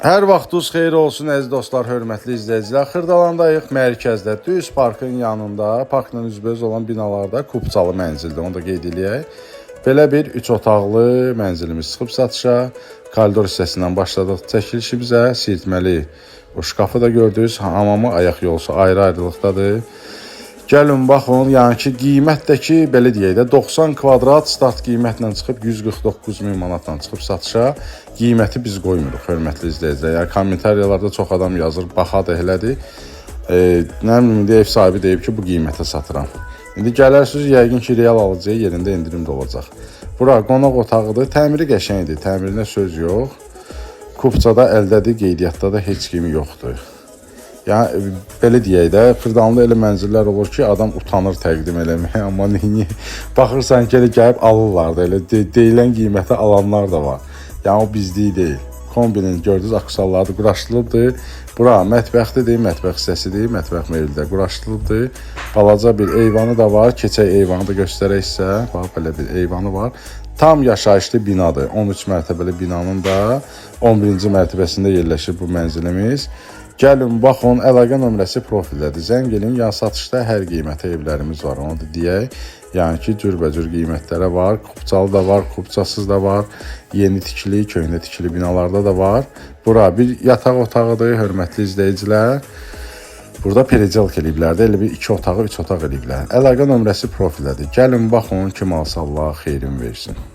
Hər vaxtınız xeyir olsun əziz dostlar, hörmətli izləyicilər. Xırdalandayıq, mərkəzdə, düz parkın yanında, parkla üzbəüz olan binalarda kupçalı mənzildir, onu da qeyd eləyək. Belə bir 3 otaqlı mənzilimiz çıxıb satışa. Koridor hissəsindən başladıq çəkilişimizə. Sirtməli o şkafı da gördünüz. Hamamı ayaq yolsu ayrı-ayrılıqdadır. Gəlin baxın, yəni ki, qiymət də ki, belə deyək də 90 kvadrat start qiymətlə çıxıb 149 min manatla çıxıb satışa. Qiyməti biz qoymuruq, hörmətli izləyicilər. Yəni kommentariyalarda çox adam yazır, bahadır, elədir. Nə bilim, indi ev sahibi deyib ki, bu qiymətə satıram. İndi gələrsiniz, yəqin ki, real alıcıya yerində endirim də olacaq. Bura qonaq otağıdır. Təmiri qəşəngdir, təmirinə söz yox. Kupçada əldədir, qeydiyyatda da heç kimi yoxdur. Yəni belə deyək də, Xırdalanında elə mənzillər olur ki, adam utanır təqdim eləməyə, amma neyni baxırsan ki, elə gəlib alırlar da, elə deyilən qiymətə alanlar da var. Yəni o bizlik deyil. Kombinin gördünüz aksesuarları da quraşdırılıbdır. Bura mətbəxdir, mətbəx hissəsidir, mətbəx mebeli də quraşdırılıbdır. Balaca bir eyvanı da var. Keçək eyvanı da göstərək sizə. Bax belə bir eyvanı var. Tam yaşayışlı binadır. 13 mərtəbəli binanın da 11-ci mərtəbəsində yerləşir bu mənzilimiz. Gəlin baxın, əlaqə nömrəsi profildədir. Zəng eləyin, yəni satışda hər qiymətə evlərimiz var, onu da deyək. Yəni ki, cürbəcür qiymətlərə var. Kupçalı da var, kupçasız da var. Yeni tikili, köhnə tikili binalarda da var. Bura bir yataq otağıdır, hörmətli izləyicilər. Burada perecelk eləyiblər də, elə bir 2 otağı, 3 otaq eləyiblər. Əlaqə nömrəsi profildədir. Gəlin baxın, kim alsa Allah xeyrin versin.